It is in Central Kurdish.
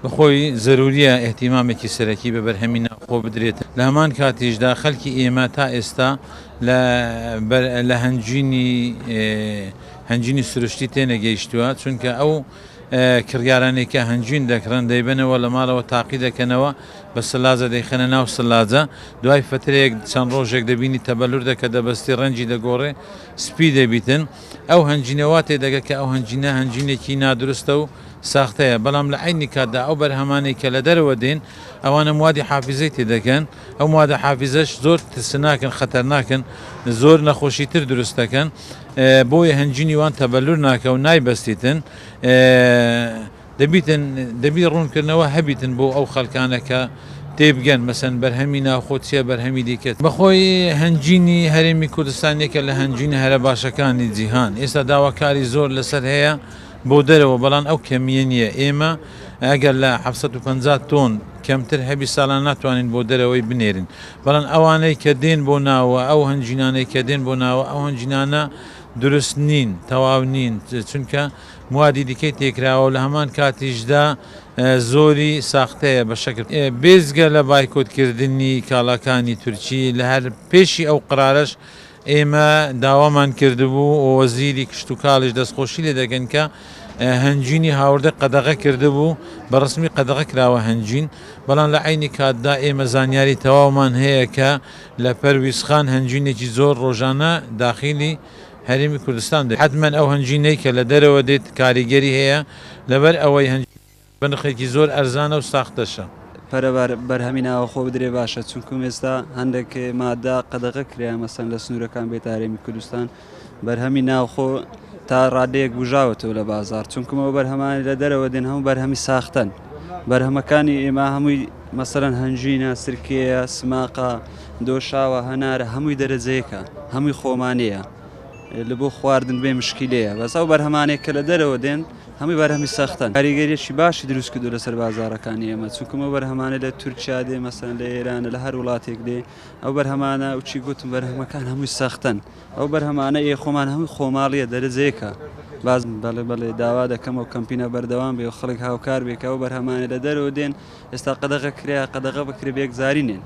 بەخۆی زەروریە ئیهتیمامێکی سەرەکی بە بەرهەمی ناوخۆ بدرێت، لە هەمان کاتیشدا خەلکی ئێمە تا ئێستا لە لە هەنجینی هەنجینی سروشتی تێنەگەیشتووە، چونکە ئەو کڕیارانەی کە هەنجین دەکڕن دەیبەنەوە لە ماڵەوە تاقی دەکەنەوە بە سلاجە دەیخەنە ناو سلاجە، دوای فترەیەک چەند ڕۆژێک دەبینی تەبەلور دەکە دەبەستی ڕەنگی دەگۆڕێ سپی دەبیتن، ئەو هەنجینە وا تێدەگە کە ئەو هەنجینە هەنجینێکی نادروستە و ساختەیە، بەڵام لە عەینی کاتدا ئەو بەرهەمانەی کە لە دەرەوە دێن ئەوانە موادی حافیزەی تێدەکەن، ئەو موادە حافیزەش زۆر ترسناکن خەتەرناکن زۆر نەخۆشی تر دروست دەکەن، بۆیە هەنجینی وان تەبەلور ناکە و نایبەستیتن. دەبیتن دەبی ڕوونکردنەوە هەبیتن بۆ ئەو خەلکانە کە تێبگەن مەسەن بەرهەمی ناوخۆ چیە بەرهەمی دیکە بەخۆی هەنجینی هەرێمی کوردستان یەکە لە هەنجینە هەرە باشەکانی جیهان ئێستا داواکاری زۆر لەسەر هەیە بۆ دەرەوە بەڵام ئەو کەمیە نییە ئێمە ئەگەر لە 750 تۆن کەمتر هەبی ساڵان ناتوانین بۆ دەرەوەی بنێرین بەڵام ئەوانەی کە دێن بۆ ناوە ئەو هەنجینانەی کە دێن بۆ ناوە ئەو هەنجینانە دروست نین تەواو نین چونکە موادی دیکەی تێکراوە و لە هەمان کاتیشدا زۆری ساختەیە بە شەکر. بێجگە لە بایکۆتکردنی کاڵاکانی تورکی، لە هەر پێشی ئەو قرارەش ئێمە داوامان کردبوو و وەزیری کشتوکاڵیش دەستخۆشی لێ دەکەن کە هەنجینی هاوردە قەدەغە کردبوو، بە ڕەسمی قەدەغە کراوە هەنجین، بەڵام لە عەینی کاتدا ئێمە زانیاری تەواومان هەیە کە لە پەرویزخان هەنجینێکی زۆر ڕۆژانە داخیلی هەرێمی کوردستان دێت، حەتمەن ئەو هەنجینەی کە لە دەرەوە دێت کاریگەری هەیە، لەبەر ئەوەی هەنجین بە نرخێکی زۆر ئەرزانە و ساختەشە. پەرە بە بەرهەمی ناوەخۆ بدرێ باشە، چونکوم ئێستا هەندێک مادە قەدەغە کرایە مەسەن لە سنوورەکان بێتە هەرێمی کوردستان، بەرهەمی ناوخۆ تا ڕادەیەک بوژاوەتەوە لە بازاڕ، چونکوم ئەو بەرهەمانەی لە دەرەوە دێن هەموو بەرهەمی ساختەن، بەرهەمەکانی ئێمە هەمووی مەسەلەن هەنجینە، سرکەیە، سماقە، دۆشاوە، هەنارە، هەمووی دەرەجەیەکە، هەمووی خۆمانەیە، لە بۆ خواردن بێ مشکیلەیە، بەس ئەو بەرهەمانەی کە لە دەرەوە دێن هەمووی بەرهەمی سەختەن. کاریگەریەکی باشی دروست کردو لەسەر بازاڕەکانی ئێمە، چونکە ئەو بەرهەمانە لە تورکیا دێ، مەسەلەن لە ئێرانە، لە هەر وڵاتێک دێ، ئەو بەرهەمانە و چی گوتم بەرهەمەکان هەمووی سەختەن، ئەو بەرهەمانە ئێ خۆمان هەمووی خۆماڵیە دەرەجەیەکە. باز بەڵێ بەڵێ داوا دەکەم ئەو کەمپینە بەردەوام بێ و خەڵک هاوکار بێ کە ئەو بەرهەمانە لە دەرەوە دێن ئێستا قەدەغە کرا قەدەغە بکرێ بێکجاری نێن.